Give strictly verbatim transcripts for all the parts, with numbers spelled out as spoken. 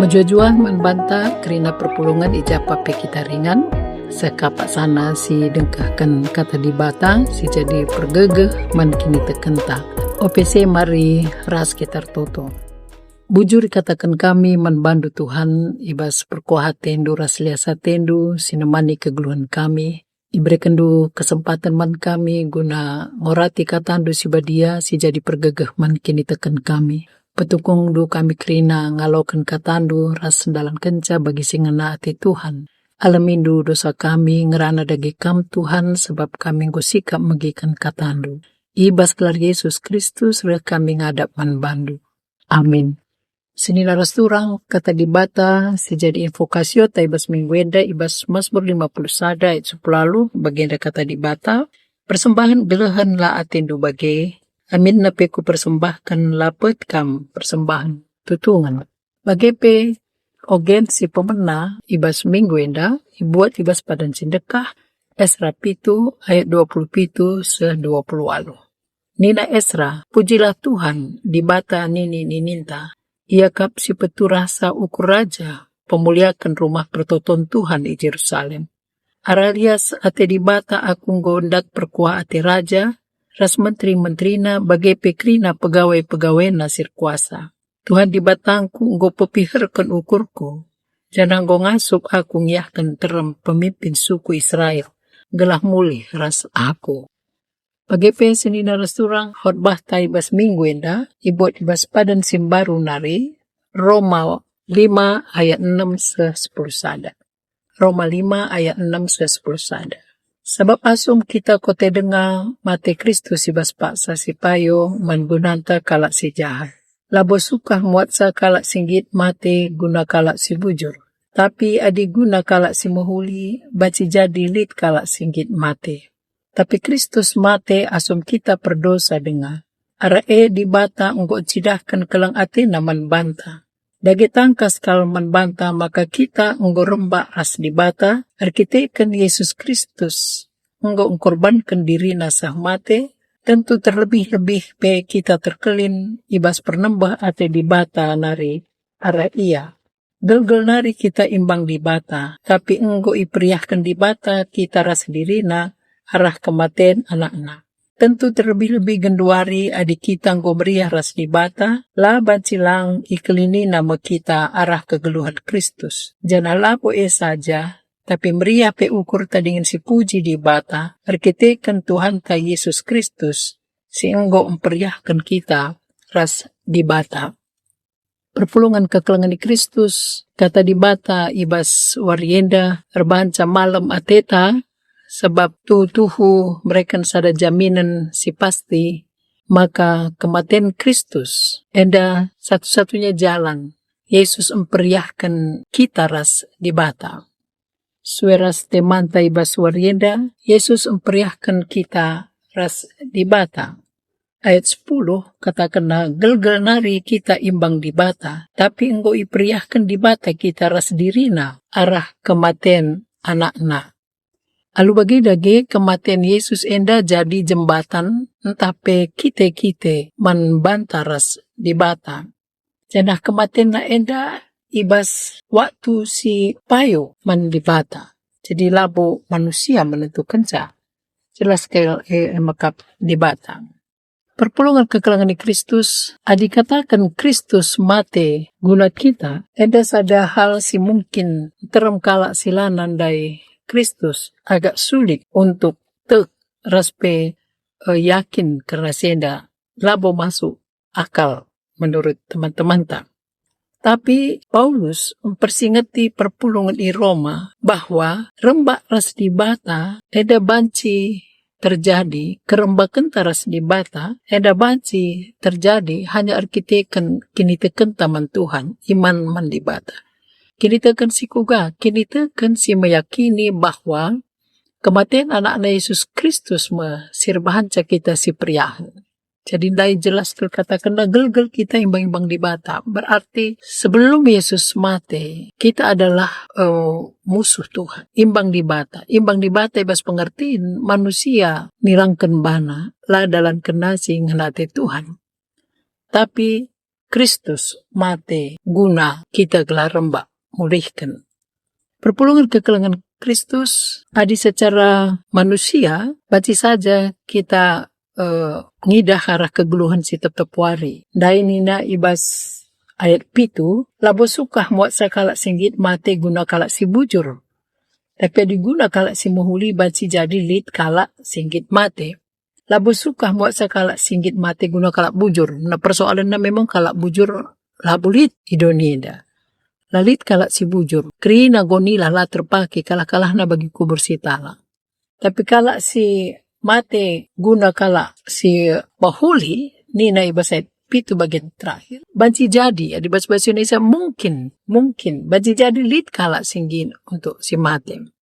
Mejuah-juah man banta kerina perpulungen i ja pe kita ringan, seh kapak sana si dengkehken Kata Dibata si jadi pergegeh man kinitekenta. Ope si mari ras kita ertoto. Bujur ikataken kami man bandu Tuhan, i bas perkuah atendu ras lias atendu si nemani kegeluhen kami. IberekenNdu kesempaten man kami guna ngorati KataNdu si badia si jadi pergegeh man kiniteken kami. Petukungndu kami kerina ngaloken KataNdu ras ndalankenca bagi si ngena ate Tuhan. AlemiNdu dosa kami, ngerana dage Kam Tuhan, sebab kami enggo sikap megiken KataNdu. I bas gelar Yesus Kristus reh kami ngadap man bandu. Amin. Senina ras turang, Kata Dibata si jadi invokasiota i bas minggu enda i bas Mazmur lima puluh sada ayat sepuluh alu, bagenda Kata Dibata, "Persembahen gelehen la atendu bage, aminna pe kupersembahken la pet kam persembahen tutungen." Bage pe, ogen si pemena i bas minggu enda ibuat i bas padan si ndekah, Esra pitu ayat dua puluh pitu seh dua puluh alu. Nina Esra, "Pujilah Tuhan, Dibata nini-nininta. Ia kap si peturahsa ukur raja, pemuliaken rumah pertoton Tuhan i Jerusalem." Arah lias ate Dibata aku enggo ndat perkuah ate raja, ras menteri-menterina, bage pe kerina pegawai-pegawaiNa si erkuasa. Tuhan Dibatangku enggo pepiherken ukurku, janah enggo ngasup aku ngiahken nterem pemimpin suku Israel, gelah mulih ras aku. Bage pe senina ras turang, khotbahta i bas minggu enda ibuat i bas padan si mbaru nari, Roma lima ayat enam seh sepuluh sada. Roma lima ayat enam seh sepuluh sada. Sabap asum kita kote denga mate Kristus i bas paksa si payo man gunanta kalak si jahat. Labo sukah muatsa kalak si nggit mate guna kalak si bujur. Tapi adi guna kalak si mehuli, banci jadi lit kalak si nggit mate. Tapi Kristus mate asum kita perdosa denga. Arah e Dibata enggo ncidahken keleng ateNa man banta. Dage tangkas kal man banta maka kita enggo rembak ras Dibata erkiteken Yesus Kristus enggo engkorbanken diriNa seh mate, tentu terlebih-lebih pe kita terkelin i bas pernembeh ate Dibata nari arah Ia. Gelgel nari kita imbang Dibata, tapi enggo iperiahken Dibata kita ras diriNa arah kematen AnakNa. Tentu terlebih-lebih genduari adi kita enggo meriah ras Dibata, la banci lang ikelinina me kita arah kegeluhen Kristus. Janah labo e saja, tapi meriah pe ukurta dingen sipuji Dibata erkiteken Tuhanta Yesus Kristus si enggo mperiahken kita ras Dibata. Perpulungen kekelengen i Kristus, Kata Dibata i bas wari enda erbahanca malem ateta, sabap tuhu-tuhu mereken sada jaminen si pasti maka kematen Kristus enda satu-satunya jalan Yesus mperiahken kita ras Dibata. Sue ras temanta i bas wari enda, Yesus mperiahken kita ras Dibata. Ayat sepuluh katakenna, "Gelgel nari kita imbang Dibata, tapi enggo iperiahken Dibata kita ras diriNa arah kematen AnakNa." Alu bage dage, kematen Yesus enda jadi jembatan ntah pe kite-kite man banta ras Dibata. Janah kematenNa enda i bas waktu si payo man Dibata. Jadi labo manusia menentukenca. Jelas kal e mekap Dibata. Perpulungen kekelengen i Kristus, adi kataken Kristus mate guna kita, enda sada hal si mungkin nterem kalak si la nandai Kristus agak sulit untuk tek ras pe, eh, yakin kerna si enda labo masuk akal menurut teman-temanta. Tapi Paulus mpersingeti perpulungen i Roma bahwa rembak ras Dibata enda banci terjadi, kerembakenta ras Dibata enda banci terjadi hanya erkiteken kinitekenta man Tuhan, iman man Dibata. Kiniteken si kuga? Kiniteken si meyakini bahwa kematen AnakNa Yesus Kristus me si erbahanca kita siperiahen. Jadi ndai jelas kal katakenna gelgel kita imbang-imbang Dibata. Berarti sebelum Yesus mate, kita adalah, eh, musuh Tuhan, imbang Dibata. Imbang Dibata i bas pengertin manusia nirangken bana, la dalankenna si ngena ate Tuhan. Tapi Kristus mate guna kita gelah rembak mulihken. Perpulungen kekelengen Kristus, adi secara manusia, banci saja kita, eh, ngidah arah kegeluhen si tep-tep wari. Ndai nina i bas ayat pitu, "Labo sukah muat sekalak si nggit mate guna kalak si bujur. Tapi adi guna kalak si mehuli, banci jadi lit kalak si nggit mate. Labo sukah muat sekalak si nggit mate guna kalak bujur." Nah, persoalenna memang kalak bujur labo lit i doni enda. La lit kalak si bujur, kerina gonilah la terpake, kalah-kalahna bagi kubur si talang. Tapi kalak si mate guna kalak si mehuli, nina i bas ayat pitu bagian terakhir, banci jadi, ya, di bas bahasa Indonesia mungkin, mungkin, banci jadi lit kalak si nggit untuk si mate.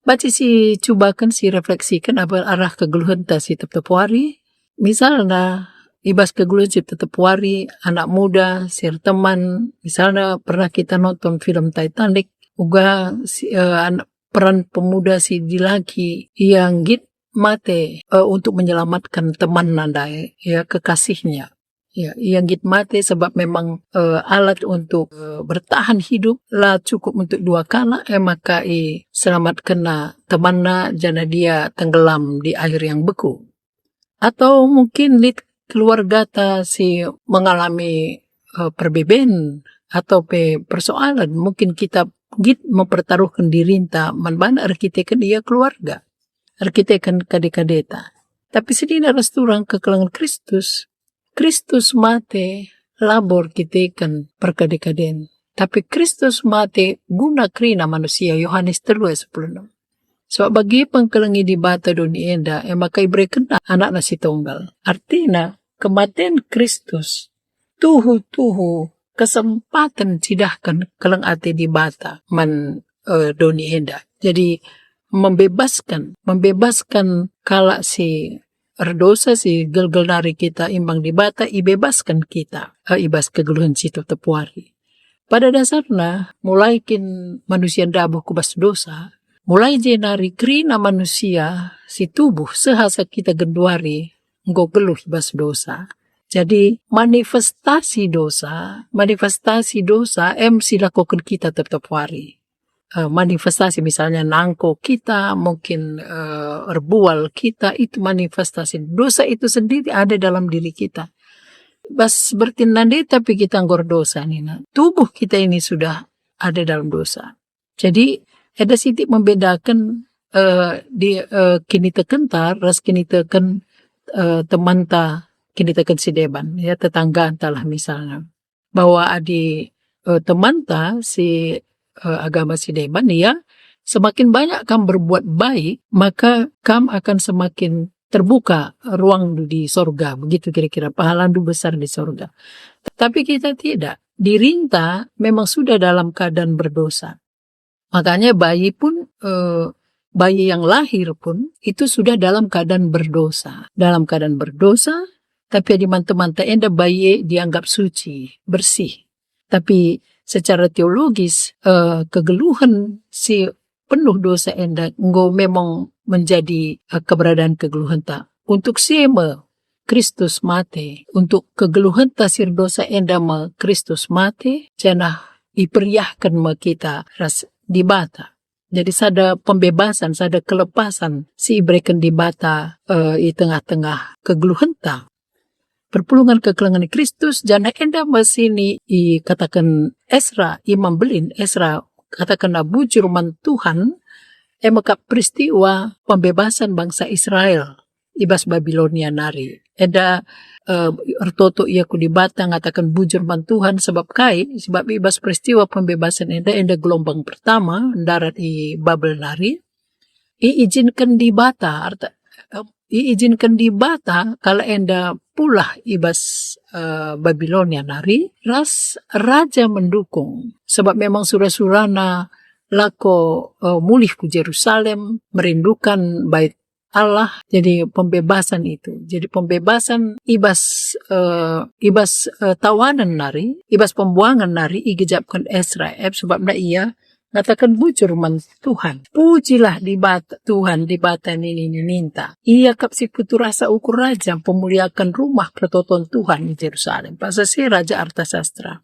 Banci sicubaken, sirefleksiken arah kegeluhenta si tep-tep wari. Misalna, i bas kegeluhen si tep-tep wari, anak muda si erteman, misalna pernah kita nonton film Titanic, uga si, eh, an-, peran pemuda si dilaki, ia nggit mate, eh, untuk menyelamatkan temanna ndai, ya, kekasihnya. Ya, ia nggit mate sebab memang, eh, alat untuk, eh, bertahan hidup la cukup untuk dua kalak, eh, maka iselamatkenna temanna janah dia tenggelam di air yang beku. Atau mungkin lit keluargata si mengalami, eh, perbeben atau pe persoalan, mungkin kita nggit mempertaruhken dirinta man bana erkiteken ia keluarga, erkiteken kade-kadeta. Tapi senina ras turang kekelengen Kristus, Kristus mate labo erkiteken perkade-kaden, tapi Kristus mate guna kerina manusia, Yohanes telu ayat sepuluh enam. Sebab bagi pengkelengi Dibata doni enda, e maka iberekenNa AnakNa si Tunggal. Artina, kematen Kristus tuhu-tuhu kesempaten cidahken keleng ate Dibata man, eh, doni enda. Jadi, membebaskan, membebaskan kalak si erdosa, si gelgel nari kita imbang Dibata, ibebaskan kita, eh, i bas kegeluhen si tep-tep wari. Pada dasarna, mulai kin manusia ndabuh ku bas dosa, mulai jenari kerina manusia si tubuh seh asa kita genduari enggo geluh i bas dosa. Jadi, manifestasi dosa, manifestasi dosa em si lakoken kita tep-tep wari. Eh, manifestasi misalnya nangko kita, mungkin, eh, erbual kita, itu manifestasi. Dosa itu sendiri ada dalam diri kita. Bas bertin nande tapi kita enggo erdosa nina. Tubuh kita ini sudah ada dalam dosa. Jadi, eda sitik membedaken, eh, di, eh, kinitekenta ras kiniteken, eh, temanta, kiniteken si deban, ya, tetangganta lah misalnya. Bahwa adi, eh, temanta si, eh, agama si deban, ya, semakin banyak kam berbuat baik, maka kam akan semakin terbuka ruang di sorga, begitu kira-kira, pahalandu besar di sorga. Tapi kita tidak. Dirinta memang sudah dalam keadaan berdosa. Makanya bayi pun, eh, bayi yang lahir pun itu sudah dalam keadaan berdosa. Dalam keadaan berdosa, tapi adi man temanta enda bayi e dianggap suci, bersih. Tapi secara teologis, eh, kegeluhen si penuh dosa enda enggo memang menjadi, eh, keberadaan kegeluhenta. Untuk si e me Kristus mate, untuk kegeluhenta si erdosa enda me Kristus mate, janah iperiahken me kita ras Dibata. Jadi sada pembebasan, sada kelepasan si ibereken Dibata, eh, i tengah-tengah kegeluhenta. Perpulungen kekelengen Kristus, janah enda me si ikataken Esra, Imam Belin, Esra katakenna bujur man Tuhan, e me kap peristiwa pembebasan bangsa Israel i bas Babilonia nari. Enda, eh, ertoto ia ku Dibata ngataken bujur man Tuhan, sebab kai? Sebab i bas peristiwa pembebasan enda, enda gelombang pertama ndarat i Babel nari, iijinken Dibata, arta, eh, iijinken Dibata kalak enda pulah i bas, eh, Babilonia nari, ras raja mendukung. Sebab memang sura-surana lako, eh, mulih ku Jerusalem, merindukan Bait Allah, jadi pembebasan itu. Jadi pembebasan i bas, eh, i bas, eh, tawanen nari, i bas pembuangen nari igejapken Esra, eh, sebabna ia Ngataken bujur man Tuhan. Pujilah Dibata, Tuhan, Dibata nini-nininta. Ia kap si puturasa ukur raja, pemuliaken rumah pertoton Tuhan i Jerusalem. Pasal si Raja Artasastra.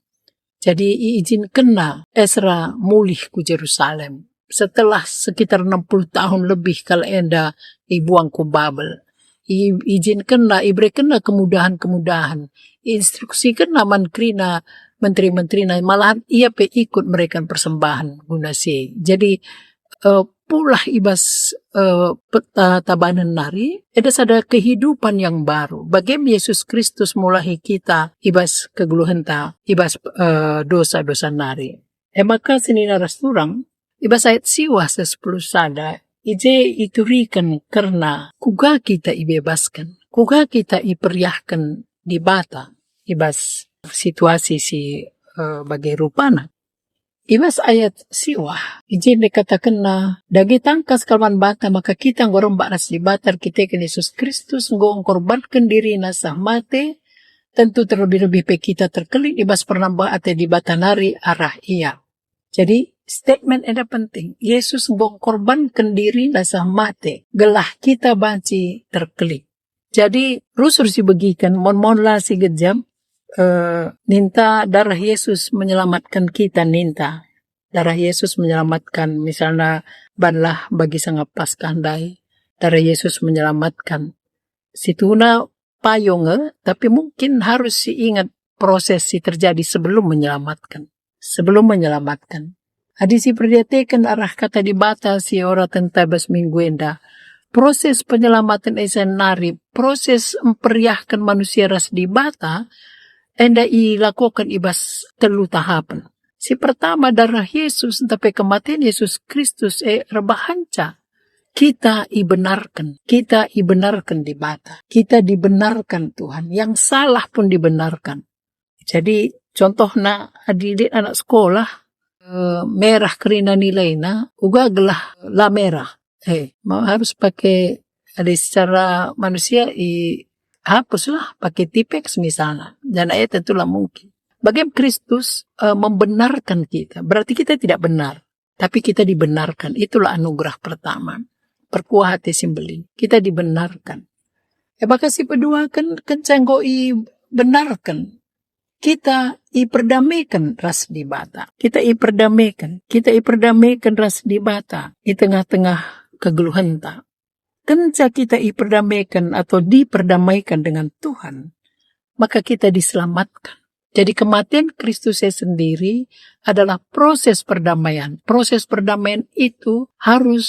Jadi iijinkenna Esra mulih ku Jerusalem. Setelah sekitar enam puluh tahun lebih kal enda ibuang ku Babel. I-, iijinkenna, iberekenna kemudahan-kemudahan. Instruksikenna man kerina menteri-menterina, malahan ia pe ikut mereken persembahan guna si. Jadi, eh, pulah i bas, eh, peta tabanen nari, eda sada kehidupan yang baru. Bagem Yesus Kristus mulahi kita i bas kegeluhenta, i bas, eh, dosa-dosa nari. E maka senina ras turang, i bas ayat siwah seh sepuluh sada, i je ituriken kerna kuga kita ibebasken, kuga kita iperiahken Dibata i bas situasi si, eh, bage rupana. I bas ayat siwah, i je ikatakenna, dage tangkas kal man banta maka kita enggo rembak ras Dibata erkiteken Yesus Kristus enggo engkorbanken diriNa seh mate, tentu terlebih-lebih pe kita terkelin i bas pernambah ate Dibata nari arah Ia. Jadi, statement enda penting. Yesus enggo engkorbanken diriNa seh mate, gelah kita banci terkelin. Jadi, rusur sibegiken, mon-mon la si gejap, eh, ninta darah Yesus menyelamatkan kita, ninta. Darah Yesus menyelamatkan, misalna, banlah bagi sanga Paskah ndai, darah Yesus menyelamatkan. Situhuna payo nge, tapi mungkin harus siingat proses si terjadi sebelum menyelamatkan. Sebelum menyelamatkan. Adi siperdiateken arah Kata Dibata si ora tenta bas minggu enda, proses penyelamaten esa nari, proses mperiahken manusia ras Dibata, enda ilakoken i bas telu tahapen. Si pertama, darah Yesus, ntah pe kematen Yesus Kristus, e, erbahanca kita ibenarken, kita ibenarken Dibata, kita dibenarkan Tuhan, yang salah pun dibenarkan. Jadi, contohna, adi lit anak sekolah, eh, merah kerina nilaina, uga gelah la merah. Eh, ma-, harus pakai, ada secara manusia, i, hapuslah, pakai Tipex misalnya. Dan ayat tentulah mungkin. Bagaimana Kristus, eh, membenarkan kita? Berarti kita tidak benar, tapi kita dibenarkan. Itulah anugerah pertama. Perkuah ate si mbelin. Kita dibenarkan. E maka si peduaken, kenca enggo ibenarken, kita iperdameken ras Dibata. Kita iperdameken, kita iperdameken ras Dibata i tengah-tengah kegeluhenta. Kenca kita iperdameken atau diperdamaikan dengan Tuhan, maka kita diselamatkan. Jadi kematian Kristus e sendiri adalah proses perdamaian. Proses perdamaian itu harus,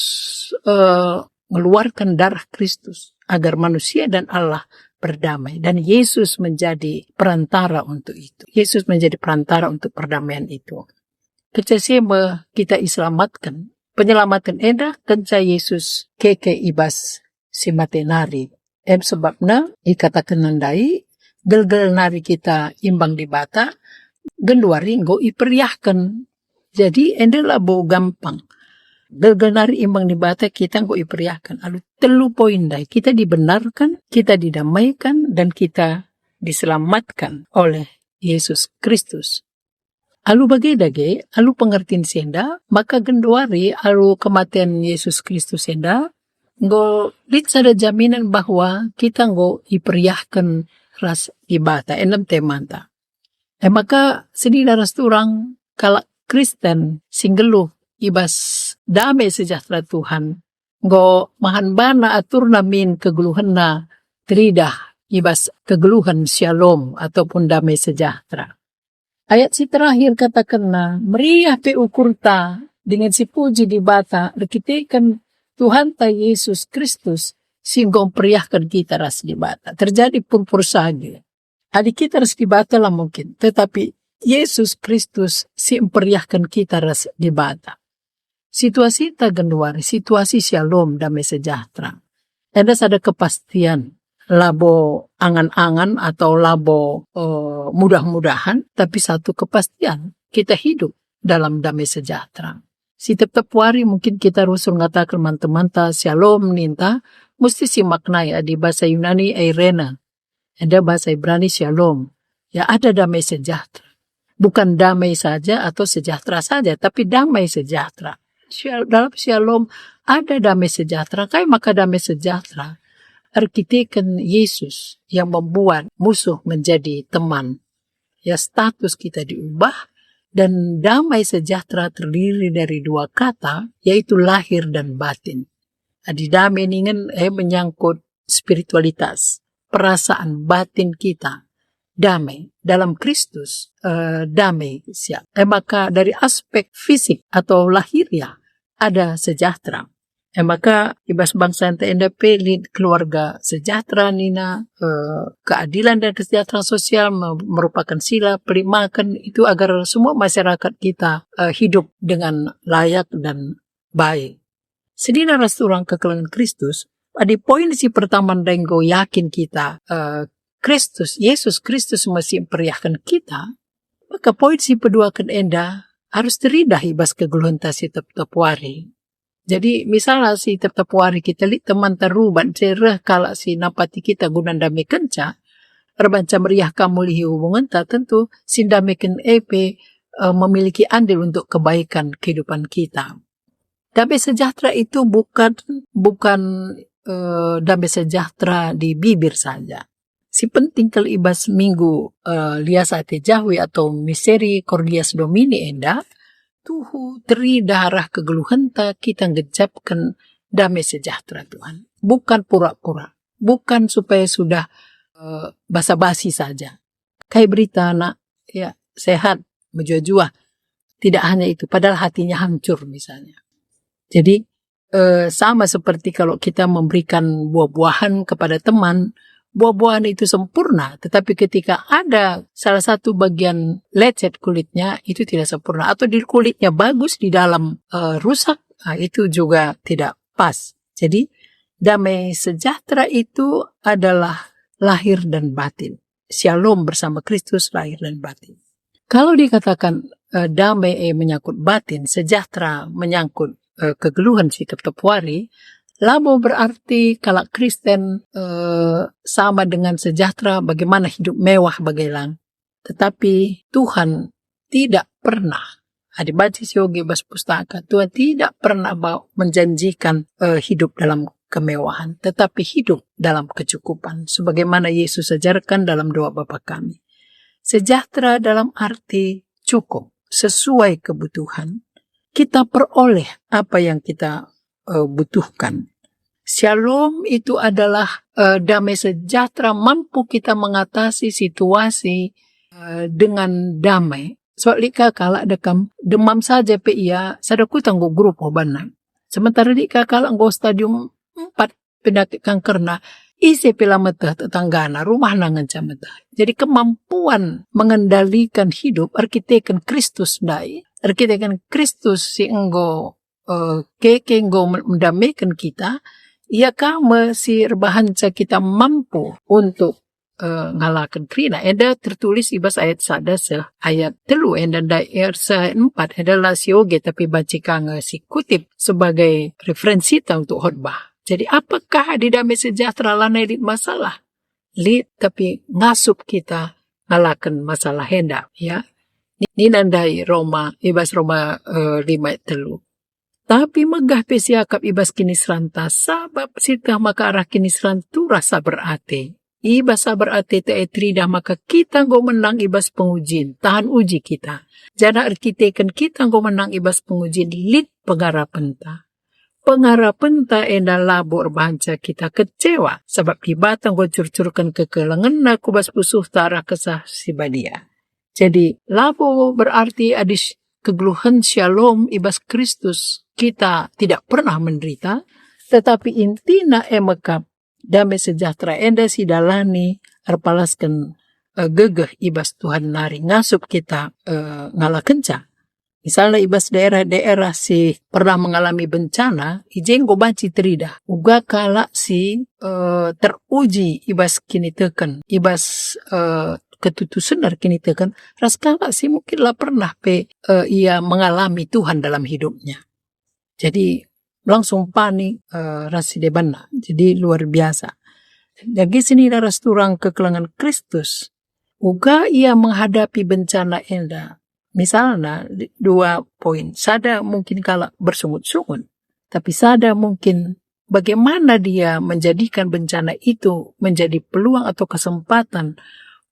eh, ngeluarkan darah Kristus agar manusia dan Allah berdamai. Dan Yesus menjadi perantara untuk itu. Yesus menjadi perantara untuk perdamaian itu. Kenca si e me kita iselamatken. Penyelamaten enda kenca Yesus keke i bas si mate nari. Em sebabna ikatakenna ndai, gelgel nari kita imbang Dibata, genduari enggo iperiahken. Jadi, enda labo gampang. Gelgel nari imbang Dibata kita enggo iperiahken. Alu telu poin ndai, kita dibenarkan, kita didamaikan, dan kita diselamatkan oleh Yesus Kristus. Alu bage dage, alu pengertin si enda, maka genduari alu kematen Yesus Kristus enda, enggo lit sada jaminan bahwa kita enggo iperiahken ras Dibata, enem temanta. E maka, senina ras turang kalak Kristen si nggeluh i bas dame sejahtera Tuhan, enggo mahan bana aturna min kegeluhenna teridah i bas kegeluhen syalom ataupun dame sejahtera. Ayat si terakhir katakenna, meriah pe ukurta dingen sipuji Dibata erkiteken Tuhanta Yesus Kristus si enggo mperiahken kita ras Dibata. Terjadi purpur sage. Adi kita ras Dibata la mungkin, tetapi Yesus Kristus si mperiahken kita ras Dibata. Situasita genduari, situasi syalom, dame sejahtera. Enda sada kepastian, labo angan-angan atau labo, eh, mudah-mudahan, tapi satu kepastian, kita hidup dalam dame sejahtera. Si tep-tep wari mungkin kita rusur ngataken man temanta syalom ninta, musti simaknai adi bahasa Yunani eirene, enda bahasa Ibrani syalom. Ya, ada dame sejahtera. Bukan damai saja atau sejahtera saja, tapi damai sejahtera. Syal-, dalam syalom ada damai sejahtera. Kai maka damai sejahtera? Erkiteken Yesus yang membuat musuh menjadi teman. Ya, status kita diubah, dan damai sejahtera terdiri dari dua kata, yaitu lahir dan batin. Adi damai ningen, eh, menyangkut spiritualitas, perasaan batin kita. Damai dalam Kristus, eh, damai siap. Eh, maka dari aspek fisik atau lahiriah ada sejahtera. Eh, maka i bas bangsa enda pe lit keluarga sejahtera nina, eh, keadilan dan kesejahteraan sosial me-, merupakan sila pelimaken itu agar semua masyarakat kita, eh, hidup dengan layak dan baik. Senina ras turang kekelengen Kristus, adi poin si pertama ndai enggo yakin kita, eh, Kristus, Yesus Kristus me si mperiahken kita, maka poin si peduaken enda arus teridah i bas kegeluhenta si tep-tep wari. Jadi, misalna si tep-tep wari kita lit temanta ruban, si reh kalak si nampati kita guna ndamekenca, erbahanca meriah ka mulihi hubungenta, tentu si ndameken e pe, eh, memiliki andil untuk kebaikan kehidupan kita. Damai sejahtera itu bukan, bukan, eh, damai sejahtera di bibir saja. Si penting kal i bas minggu, eh, lias ate Jahwe atau Misericordias Domini enda, tuhu teridah arah kegeluhenta kita nggejapken damai sejahtera Tuhan. Bukan pura-pura, bukan supaya sudah, eh, basa-basi saja. Kai berita, Nak? Ya, sehat, mejuah-juah. Tidak hanya itu, padahal hatinya hancur misalnya. Jadi, eh, sama seperti kalau kita memberikan buah-buahan kepada teman, buah-buahan itu sempurna, tetapi ketika ada salah satu bagian lecet kulitnya, itu tidak sempurna. Atau di kulitnya bagus, di dalam, eh, rusak, ah, itu juga tidak pas. Jadi, damai sejahtera itu adalah lahir dan batin. Syalom bersama Kristus lahir dan batin. Kalau dikatakan, eh, damai, eh, menyangkut batin, sejahtera menyangkut, eh, kegeluhen si tep-tep wari, labo berarti kalak Kristen, eh, sama dengan sejahtera bagaimana hidup mewah bage lang. Tetapi Tuhan tidak pernah, adi banci sioge bas pustaka, Tuhan tidak pernah ba-, menjanjikan, eh, hidup dalam kemewahan, tetapi hidup dalam kecukupan, sebagaimana Yesus ajarkan dalam doa Bapa Kami. Sejahtera dalam arti cukup, sesuai kebutuhan. Kita peroleh apa yang kita, eh, butuhkan. Syalom itu adalah, eh, damai sejahtera, mampu kita mengatasi situasi, eh, dengan damai. Sebab lit ka kalak dekam, demam saja pe ia, sada kuta enggo gerupuh banna. Sementara lit ka kalak enggo stadium empat penyakit kankerna, ise pe la meteh tetanggana, rumahna ngenca meteh. Jadi kemampuan mengendalikan hidup erkiteken Kristus ndai, erkiteken Kristus si enggo, eh, keke enggo mendamaiken kita, ia ka me si erbahanca kita mampu untuk, eh, ngalaken kerina. Enda tertulis i bas ayat sada seh ayat telu, enda ndai, eh, seh ayat empat, enda la sioge, tapi banci ka nge si kutip sebagai referensita untuk khotbah. Jadi, apakah adi damai sejahtera lanai lit masalah? Lit, tapi ngasup kita ngalaken masalah enda, ya. Ni-, nina ndai Roma, i bas Roma, eh, lima ayat telu. Tapi megah pe siakap i bas kiniseranta, sabap sieteh maka arah kiniseran turah saber ate. I bas saber ate e teridah maka kita enggo menang i bas pengujin, tahan uji kita. Janah erkiteken kita enggo menang i bas pengujin, lit pengarapenta. Pengarapenta enda labo erbahanca kita kecewa, sabap Dibata enggo ncurcurken kekelengenNa ku bas pusuhta arah Kesah Si Badia. Jadi, labo berarti adi s-, kegeluhen syalom i bas Kristus kita tidak pernah menderita, tetapi intina e mekap damai sejahtera enda si dalani erpalasken, eh, gegeh i bas Tuhan nari ngasup kita, eh, ngalakenca. Misalna i bas daerah-daerah si pernah mengalami bencana, i je enggo banci teridah uga kalak si, eh, teruji i bas kiniteken, i bas, eh, ketutusen erkiniteken, ras kalak si mungkin la pernah pe, eh, ia mengalami Tuhan dalam hidupnya. Jadi, langsung panik, eh, ras si debanna. Jadi, luar biasa. Dage senina ras turang kekelengen Kristus, uga ia menghadapi bencana enda. Misalna, dua poin. Sada mungkin kalak bersungut-sungut, tapi sada mungkin bagaimana dia menjadikan bencana itu menjadi peluang atau kesempatan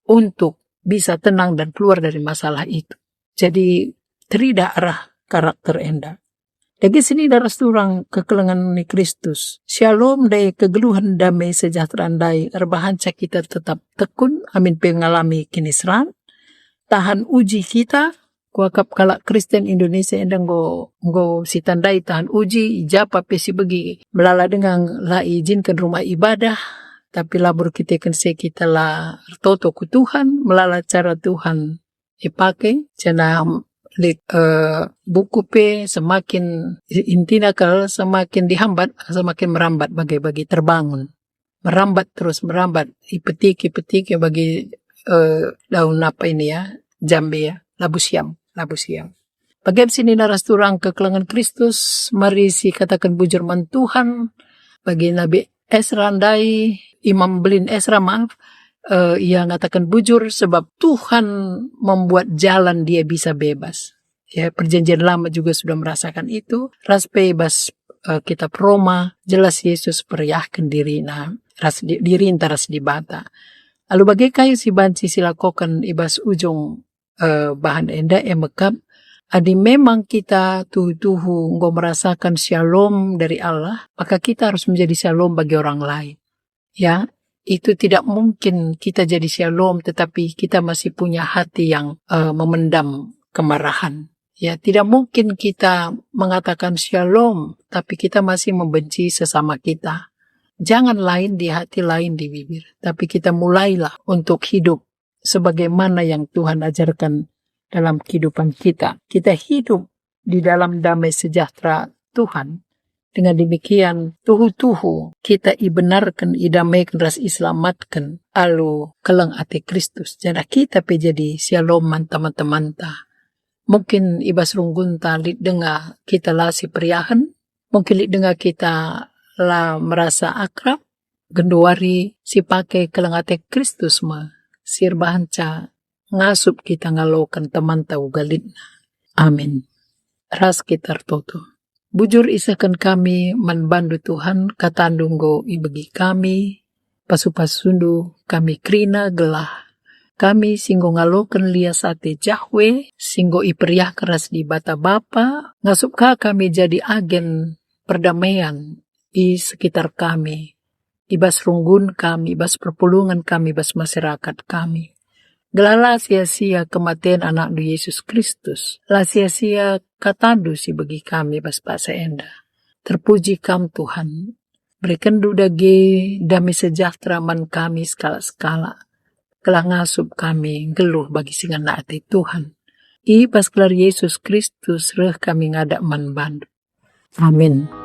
untuk bisa tenang dan keluar dari masalah itu. Jadi, teridah arah karakter enda. Dage senina ras turang kekelengen ni Kristus. Shalom ndai, kegeluhen, dame sejahtera ndai erbahanca kita tetap tekun amin pe ngalami kiniseran, tahan uji kita. Kuakap kalak Kristen Indonesia enda enggo, enggo sitandai tahan uji, i ja pe sibegi melala denga la iijinken rumah ibadah, tapi labo erkiteken si e kita la ertoto ku Tuhan, melala cara Tuhan ipake, janah lit, eh, buku pe semakin, intina kal semakin dihambat, semakin merambat bage-bage terbangun. Merambat terus merambat, ipetik, ipetik bagi, eh, daun apa ini ya, jambe ya, labu siam, labu siam. Bage senina ras turang kekelengen Kristus, mari sikataken bujur man Tuhan, bagi Nabi Esra ndai, Imam Belin Esra, maaf, eh, ia ngataken bujur sebab Tuhan membuat jalan dia bisa bebas. Ya, Perjanjian Lama juga sudah merasakan itu. Ras pe bas, eh, Kitab Roma, jelas Yesus periahken dirina ras di, dirinta ras Dibata. Alu bage kai si banci silakoken i bas ujung, eh, bahan enda, e mekap, adi memang kita tuhu-tuhu enggo merasakan shalom dari Allah, maka kita harus menjadi shalom bagi orang lain. Ya, itu tidak mungkin kita jadi shalom tetapi kita masih punya hati yang, eh, memendam kemarahan. Ya, tidak mungkin kita mengatakan shalom tapi kita masih membenci sesama kita. Jangan lain di hati, lain di bibir, tapi kita mulailah untuk hidup sebagaimana yang Tuhan ajarkan dalam kehidupan kita. Kita hidup di dalam damai sejahtera Tuhan. Dengan demikian, tuhu-tuhu kita ibenarken, idameken ras iselamatken alu keleng ate Kristus. Janah kita pe jadi shalom man teman-temanta. Mungkin i bas runggunta lit denga kita la siperiahen, mungkin lit denga kita la merasa akrab, genduari sipake keleng ate Kristus me si erbahanca ngasup kita ngaloken temanta uga litna. Amin. Ras kita ertoto. Bujur isehken kami man bandu Tuhan, katandu enggo ibegi kami, pasu-pasundu kami kerina gelah kami si enggo ngaloken lias ate Jahwe, si enggo iperiahken ras Dibata Bapa, ngasup ka kami jadi agen perdamaian i sekitar kami, i bas runggun kami, i bas perpulungen kami, i bas masyarakat kami. Gelah la sia-sia kematen Anakndu Yesus Kristus, la sia-sia katandu si begi kami bas paksa enda. Terpuji Kam, Tuhan. BerikenNdu dage damai sejahtera man kami sekalak-sekalak, gelah ngasup kami nggeluh bagi si ngena ate Tuhan. I bas gelar Yesus Kristus reh kami ngadap man bandu. Amin.